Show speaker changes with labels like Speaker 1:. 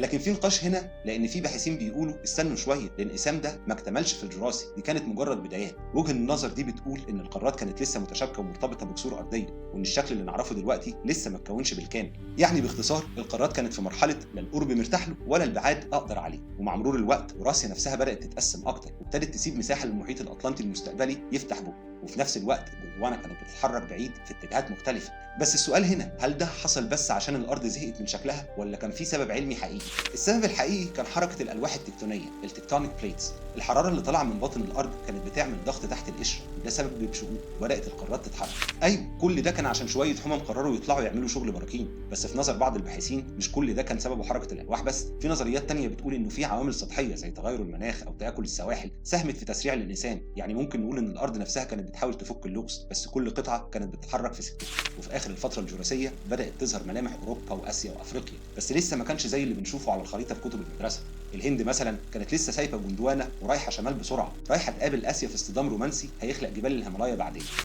Speaker 1: لكن في نقاش هنا، لان في باحثين بيقولوا استنوا شويه، الانقسام ده ما اكتملش في الجوراسي، دي كانت مجرد بدايات. وجهه النظر دي بتقول ان القارات كانت لسه متشابكه ومرتبطة بجسور ارضيه، وان الشكل اللي نعرفه دلوقتي لسه ما اتكونش بالكامل. يعني باختصار القارات كانت في مرحلة لا القرب مرتاح له ولا البعاد اقدر عليه. ومع مرور الوقت اوراسيا نفسها بدات تتقسم اكتر، وابتدت تسيب مساحة للمحيط الاطلنطي المستقبلي يفتح بقه، وفي نفس الوقت جندوانا كانت بتتحرك بعيد في اتجاهات مختلفة. بس السؤال هنا، هل ده حصل بس عشان الارض زهقت من شكلها، ولا كان في سبب علمي حقيقي؟ السبب الحقيقي كان حركة الالواح التكتونيه، ال tectonic plates. الحرارة اللي طالعه من باطن الارض كانت بتعمل ضغط تحت القشرة، وده سبب بشقوق، وبدات القارات تتحرك. ايوه، كل ده كان عشان شوية حمم قرروا يطلعوا يعملوا شغل براكين. بس في نظر بعض الباحثين مش كل ده كان سببه حركة الالواح بس، في نظريات تانية بتقول انه في عوامل سطحية زي تغير المناخ او تاكل السواحل ساهمت في تسريع الانقسام. يعني ممكن نقول ان الارض نفسها كانت بتحاول تفك اللغز، بس كل قطعه كانت بتتحرك في سكتها. وفي اخر الفترة الجوراسيه بدات تظهر ملامح اوروبا واسيا وافريقيا، بس لسه ما كانش زي اللي بنشوفه على الخريطة في كتب المدرسة. الهند مثلا كانت لسه سايبه جندوانا ورايحه شمال بسرعة، رايحة تقابل اسيا في اصطدام رومانسي هيخلق جبال الهيمالايا بعدين.